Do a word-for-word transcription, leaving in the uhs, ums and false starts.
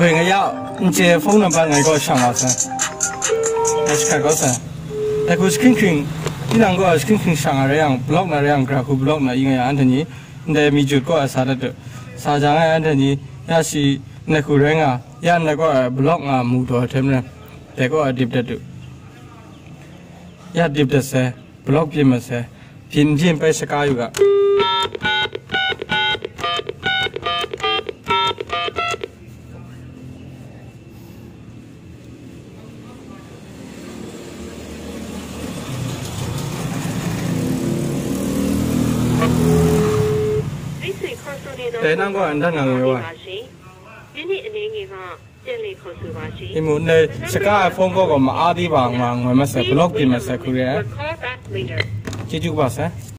Hoi nga ya, n chye phone number ngai gaw shang wa sai. Ngai shahkat kau sai. Dai hku jahkring hkring, tinang gaw jahkring hkring shang a rai yang, block na rai yang, gara hku block na i nga ya, anhte ni, ndai mi jut kaw ai sa dat tu. Sa jang ai anhte ni, ya shi, ndai hku rai nga, ya ndai kaw ai block nga mu taw ai hte maren, dai kaw ai dip dat tu. Ya dip dat sai, block byin mat sai, byin byin pai shaka yu ga. Dai nang gaw andan nga ngai wa. Imu, ndai shaka ai phone call gaw ma a di ba nga ngoi mat sai, block byin mat sai hku re ai. Chyeju kaba sai.